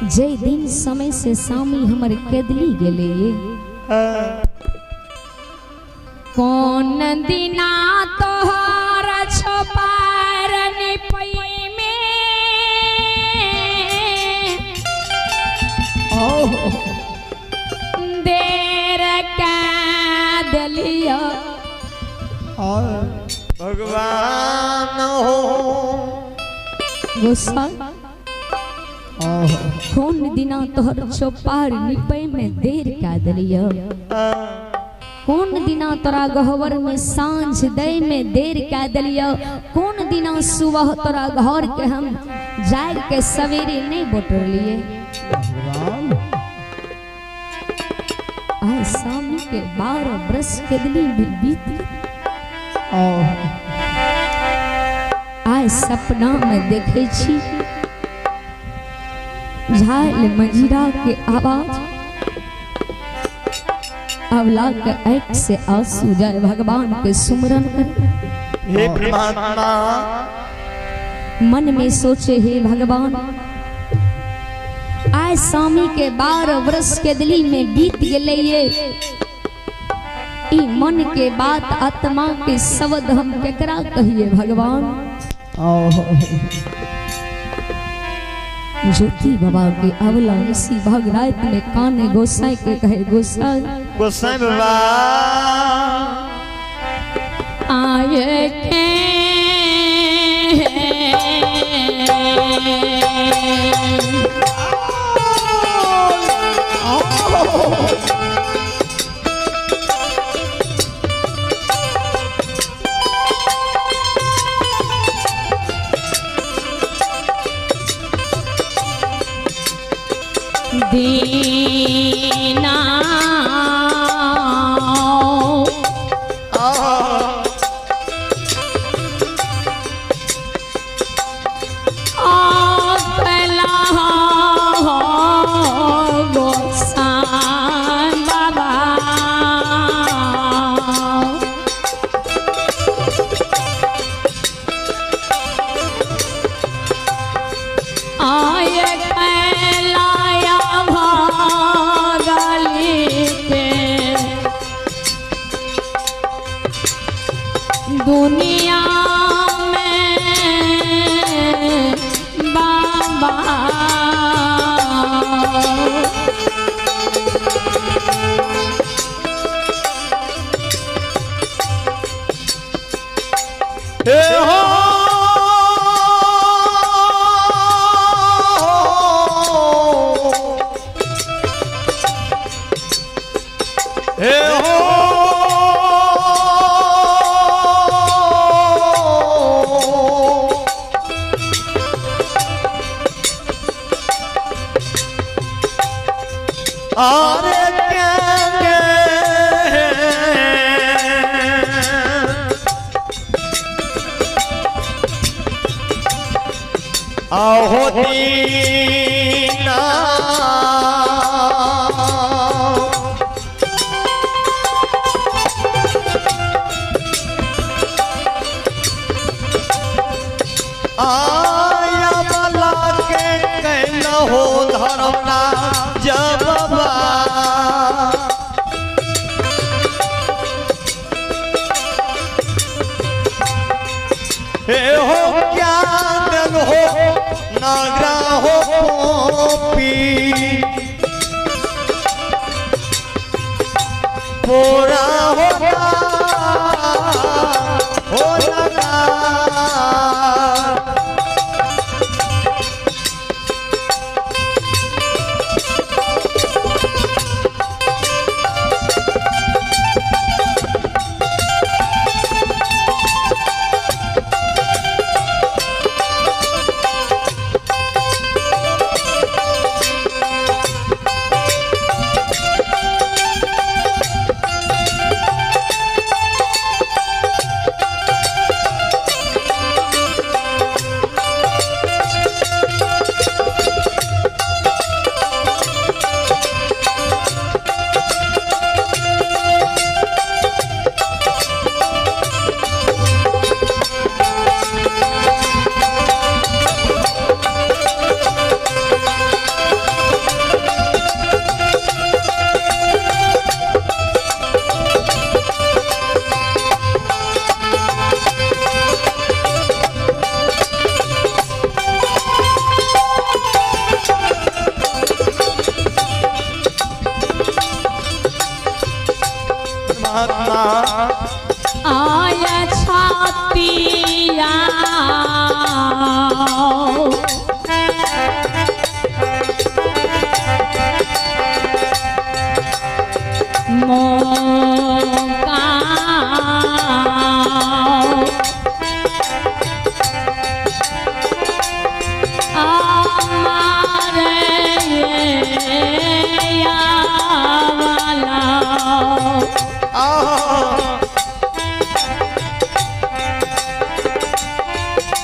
जे दिन समय से सामी हमर केदली गेले ये। कौन दिना तोहर छपार निपई में देर का दलिया भगवान हो। गुस्सा कौन दिना तोहर चौपार निपे में देर का दलिया, कौन दिना तोरा गहवर में सांझ दे में देर का दलिया, कौन दिना सुबह तोरा घर के हम जाग के सवेरे नहीं बटोर लिए। आय सामी के 12 बरस के दिली में बीत आय सपना में देखे छी झाल मंजीरा के आवाज अवला के आँख से आंसू जाए भगवान के सुमरन कर। हे परमात्मा मन में सोचे हे भगवान आय स्वामी के 12 वर्ष के दिली में बीत गए ये ई मन के बात आत्मा के शब्द हम केकरा कहिए भगवान। ज्योति बाबा के अवला इसी भाग रात में काने गोसाई के कहे गोसाई गोसाई बाबा आए के दीना गोसाई बाबा आय कैलाया भागली के दुनिया में बाबा हे हो हे हो आरे के आहो दीना आया बला के कहना हो धर्मना जब हे हो क्या दल हो नागरा हो पोपी पोरा हो लगा।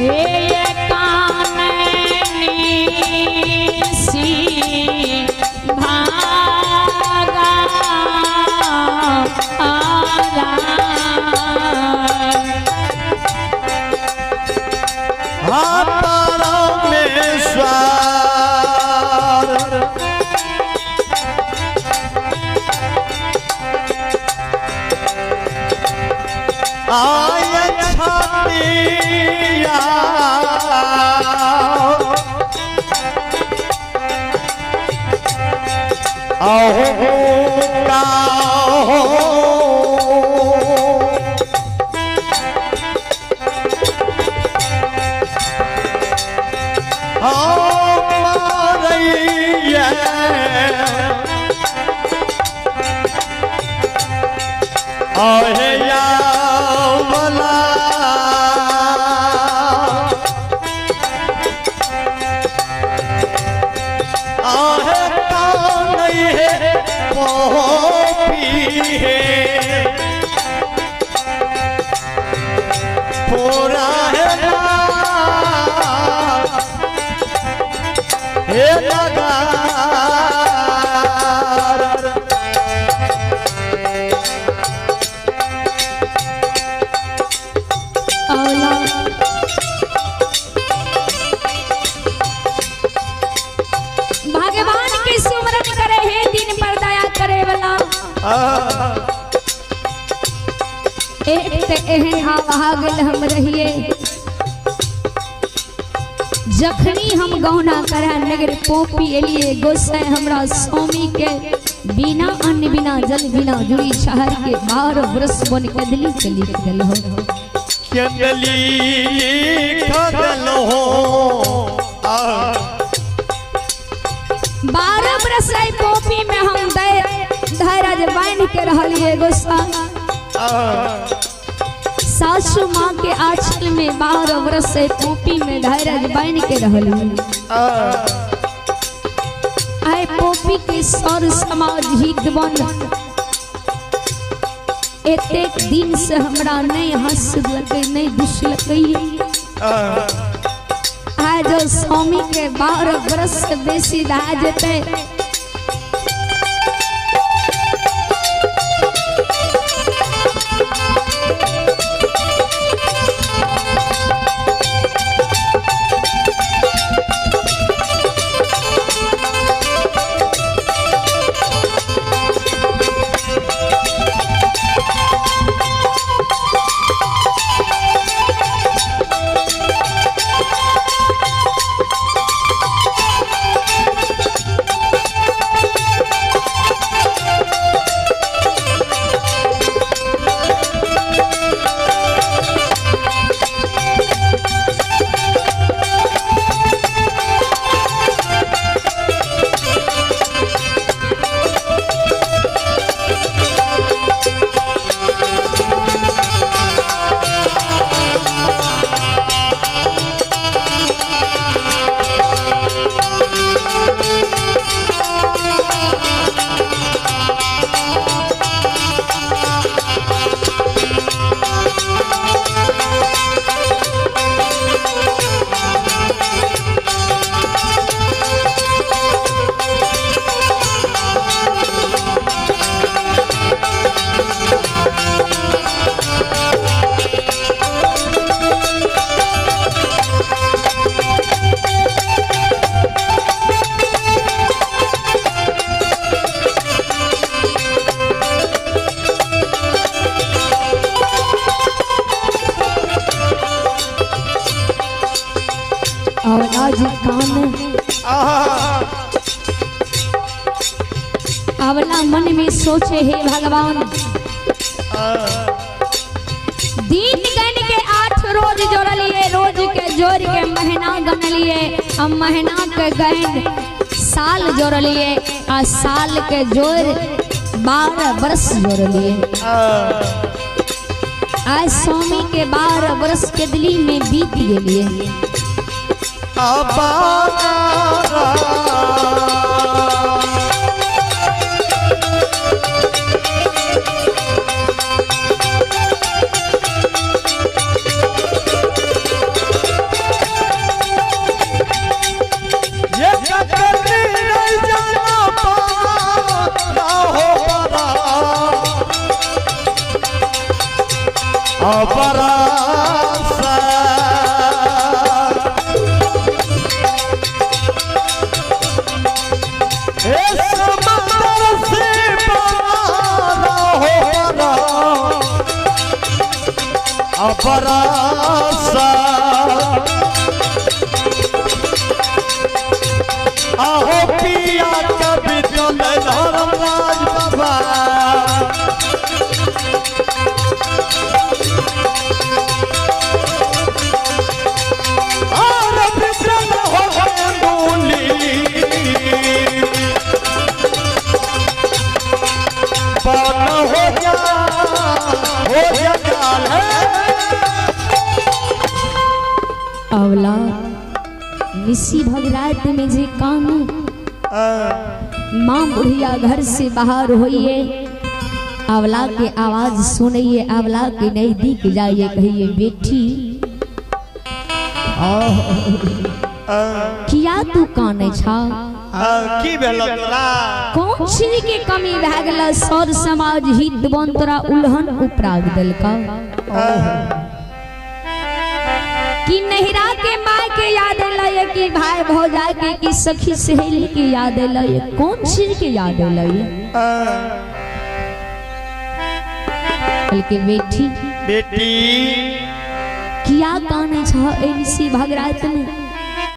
हे काननी सी भागा परमेश्वर आय छतिया अहो का हो। पूरा है हे लगा औला भगवान के सुमरन करे हे दिन पर दया करे वाला। एक ते एहन अभागल हम रहिए, जखनी हम गौना करा नगर पोपी एलिए गोसाई हमरा स्वामी के बिना अन्न बिना जल बिना जुड़ी शहर के 12 वर्ष बन कदली के लिख दिल हो। चंदली खदल हो। 12 वर्ष आई पोपी में हम धैरज बांध के रहलिए गोसाई। सासू माँ के आंचल में 12 वर्ष से पोपी में धैरज बांध के रहलिए। आए पोपी के सर समाज हित बन एतेक दिन से हमरा नहीं हंसलकै नहीं दुसलकै। आज जो स्वामी के 12 वर्ष से बेसी भए जेतै और आज कान अवला मन में सोचे हे भगवान, दिन गण के 8 रोज जोड़लिए, रोज के जोड़ के महीना गणलिए, हम महीना के गण साल जोड़लिए, आ साल के जोड़ 12 वर्ष जोड़लिए। आज स्वामी के 12 वर्ष के दिली में बीत गेलिए। अपरासा। हे समंदर से पार हो परा अपरासा। आहो पिया कभी चल धर्मराज बाबा। और बिचल हो अंगुली पान हो जा काल है। अवला निशी भगरात में जे कानू माँ बुढ़िया घर से बाहर होइए, अवला के आवाज सुनइए, अवला के नजदीक जाइए, कहिए बेटी किया तू काने छा, की भेल तोरा? कौन चीज के कमी भए गेल? सर समाज हित बन तोरा उल्हन उपराग देलका कि नहिरा के माय के याद अयलै कि भाई भौजा के कि सखी सहेली के याद अयलै, कौन चीज के याद अयलै? बल्कि बेटी बेटी किया काने छ एसी भगरात में?